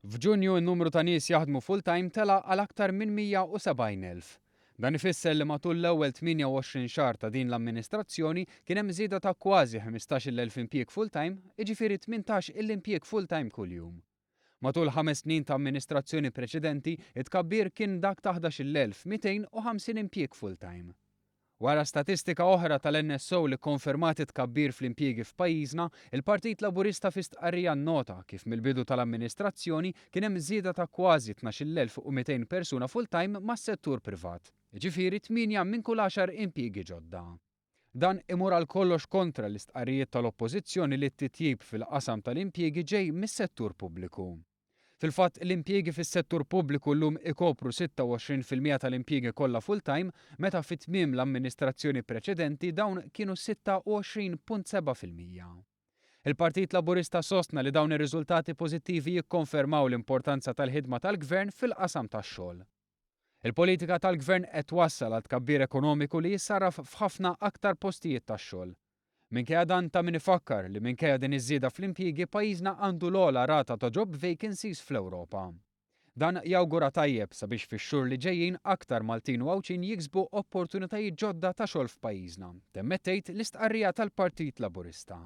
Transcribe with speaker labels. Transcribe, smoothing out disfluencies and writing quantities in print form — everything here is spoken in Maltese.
Speaker 1: F'Ġunju n-numru ta' nies jaħdmu full-time tela' għal aktar minn 170,000. Dan ifisser li matul l-ewwel 28 xahar ta' din l-amministrazzjoni kien hemm żieda ta' kważi 15,000 impjieg full-time, jiġifieri 18-il impjieg full-time kuljum. Matul ħames snin ta' amministrazzjoni preċedenti, it-tkabbir kien dak ta' 11,250 impjieg full-time. Wara statistika oħra tal-NSO li kkonfermat it-tkabbir fl-impjiegi f'pajjiżna, il-Partit Laburista fi stqarrija nnota kif mill-bidu tal-amministrazzjoni kien hemm żieda ta' kważi 12,200 persuna full-time mas-settur privat, jiġifieri tmienja minn kull għaxar impjiegi ġodda. Dan imur għal kollox kontra l-istqarrijiet tal-Oppożizzjoni li t-titjib fil-qasam tal-impjiegi ġej mis-settur pubbliku. Fil-fatt, l-impjiegi fis-settur pubbliku llum ikopru 26% tal-impjiegi kollha full-time meta fi tmiem l-amministrazzjoni preċedenti dawn kienu 26.7%. Il-Partit Laburista sostna li dawn ir-riżultati pożittivi jikkonfermaw l-importanza tal-ħidma tal-Gvern fil-qasam tax-xogħol. Il-politika tal-Gvern qed twassal għal tkabbir ekonomiku li jissarraf f'ħafna aktar postijiet tax-xogħol. Minkejja dan ta' min ifakkar li minkejja din iż-żieda fl-impjiegi pajjiżna għandu l-ogħla rata ta' job vacancies fl-Ewropa. Dan jawgura tajjeb sabiex fix-xhur li ġejjin aktar Maltin u Għawdxin jiksbu opportunitajiet ġodda ta' xogħol f'pajjiżna, temmet tgħid l-istqarrija tal-Partit Laburista.